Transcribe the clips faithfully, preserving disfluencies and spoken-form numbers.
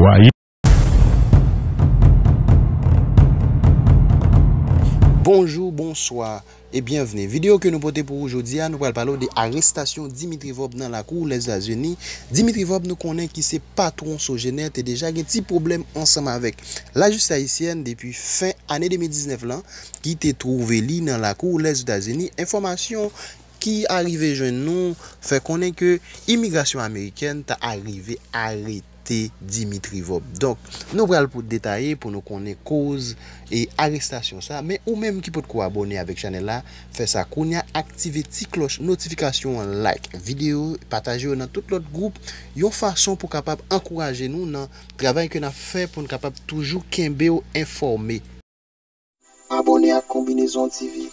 Wa ye. Bonjou, bonswa e byenvni. Videyo ke nou pote pou ou jodi a, nou pral pale w de arestasyon Dimitri Vorbe nan lakou Lèzetazini. Dimitri Vorbe, nou konnen ki se patwon Sogener, te deja gen ti pwoblèm ansanm avèk lajistis ayisyèn depi fen ane de mil diznèf lan, ki te twouve li nan lakou Lèzetazini. Enfòmasyon ki arive jwenn nou fè konnen ke imigrasyon amerikèn ta arive arete Dimitri Vorbe. Donk, nou pral pou detaye pou nou konnen koz e arestasyon sa. Men ou menm ki potko abòne avèk chanèl la, fè sa kounye a, aktive ti klòch notifikasyon an, like videyo, pataje yo nan tout lòt gwoup, yon fason pou kapab ankouraje nou nan travay ke n ap fè pou n kapab toujou kenbe w enfòme. Abòne ak Konbinezon T V.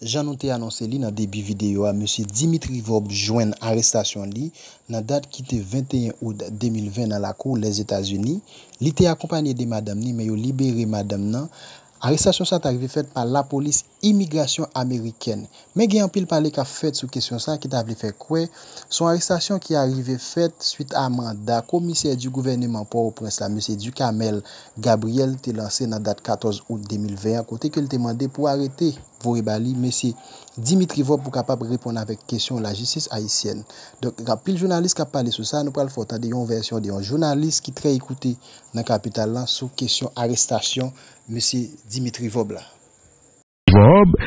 Jan nou te anonse li nan debi videyo a, mesye Dimitri Vorbe jwenn arestasyon li nan dat ki te venteyen out de mil ven nan lakou Lèzetazini. Li te akonpaye de madanm ni, men yo libere madanm nan. Arestasyon sa ta rive fèt pa lapolis imigrasyon amerikèn. Men gen anpil pale k ap fèt sou kesyon sa ki ta vle fè kwè se yon arestasyon ki arive fèt swit a manda komisè di gouvèneman Pòtoprens la, mesye Ducamel Gabriel, te lanse nan dat katòz out de mil ven an, kote ke l te mande pou arete, voye ba li mesye Dimitri Vorbe pou kapab reponn avèk kesyon lajistis ayisyèn. Donk, gen anpil jounalis k ap pale sou sa, nou pral fè w tande yon vèsyon de yon jounalis ki trè ekoute nan kapital lan sou kesyon arestasyon mesye Dimitri Vorbe la. Vorbe,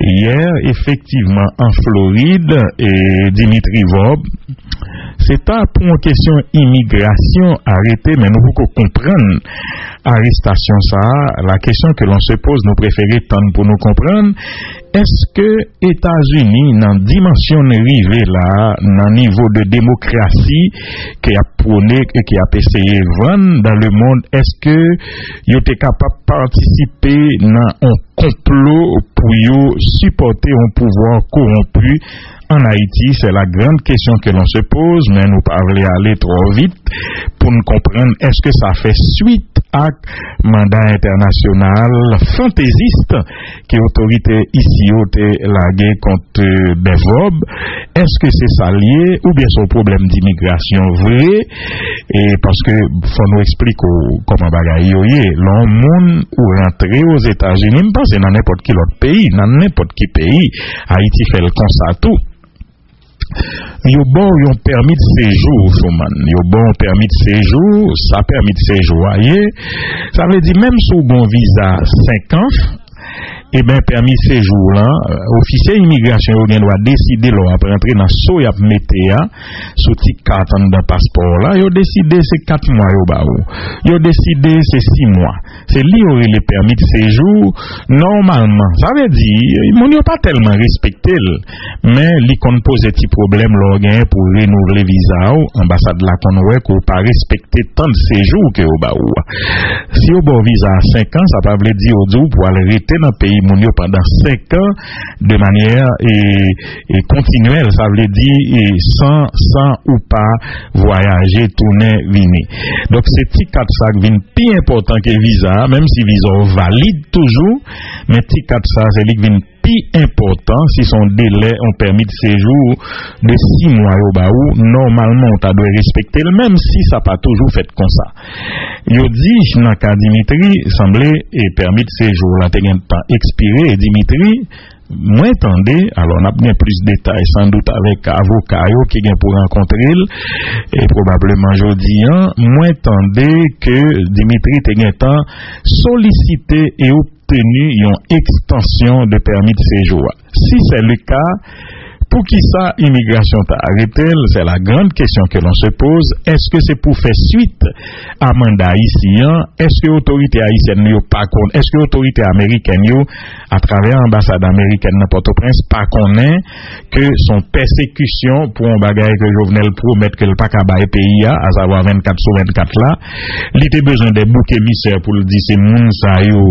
yè, efektivman, an Florid, e, Dimitri Vorbe, se ta pou yon kesyon imigrasyon arete, men nou poko konprann arestasyon sa a. La question que l'on se pose, nou prefere tann pou nou konprann, èske Etazini, nan dimansyon n rive la, nan nivo de demokrasi ke y ap pwone e ke y ap eseye vann dans le monde, èske yo te kapab patisipe nan yon konplo pou yo sipòte yon pouvwa kowonpi an Ayiti? C'est la grande question que l'on se pose, men nou pa vle ale twò vit pou n konprann èske sa fè swit ak manda entènasyonal fantezis ke otorite isi yo te lage kont, e, Bèvòb. Èske se sa l ye, oubyen se yon pwoblèm dimigrasyon vre? E paske fò nou eksplike w kòman bagay yo ye. Lè yon moun ou rantre Ozetazini, m panse nan nenpòt ki lòt peyi, nan nenpòt ki peyi, Ayiti fè l konsa tou. Yo ba w yon pèmi de sejou, Fouman. Yo ba w yon pèmi de sejou, sa pèmi de sejou a ye, sa vle di menm si w gen yon viza senk an, e ben, pèmi sejou w lan, ofisye imigrasyon yo gen dwa deside lè w ap rantre nan so y ap mete a sou ti kat anndan paspò w la, yo deside se kat mwa yo ba ou, yo deside se sis mwa. Se li yo rele pèmi de sejou nòmalman. Sa vle di, moun yo pa tèlman respekte l, men li konn poze ti pwoblèm lè w genyen pou w renouvle viza w. Anbasad la konn wè ke w pa respekte tan de sejou ke yo ba ou a. Si yo ba w viza a senk an, sa pa vle di yo di w pou w al rete nan peyi moun yo pandan senk an de manyè, e, e kontinyèl, sa vle di, e san, san ou pa vwayaje, tounen, vini. Donk, se ti kat sa k vin pi enpòtan ke viza a, menm si viza w valid toujou, men ti kat sa, se li k vin pi enpòtan si se yon delè, yon pèmi de sejou de sis mwa yo ba ou, nòmalman, ou ta dwe respekte l, menm si sa pa toujou fèt konsa. Yo di, nan ka Dimitri, sanble, e pèmi de sejou w la te gentan ekspire, e Dimitri, mwen tande, alò n ap gen plis detay, sandout, avèk avoka yo ki gen pou rankontre l, e pwobableman jodi an, mwen tande ke Dimitri te gentan solisite e obteni yon ekstansyon de pèmi de sejou a. Si c'est le cas, poukisa imigrasyon ta arete l? C'est la grande question que l'on se pose. Èske se pou fè swit a manda isi an? Èske otorite ayisyèn yo pa konn, èske otorite amerikèn yo, atravè anbasad amerikèn nan Pòtoprens, pa konnen ke se yon pèsekisyon pou yon bagay ke Jovenel pwomèt ke l pa ka bay peyi a, asavwa vennkat sou vennkat la? Li te bezwen de bouk emisè pou l di se moun sa yo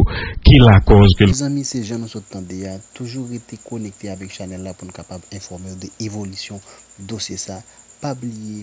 ki lakòz ke l. Mezanmi, se jan nou sot tande a, toujou rete konekte avèk chanèl la pou n kapab enfòme w de evolisyon dosye sa. Pa bliye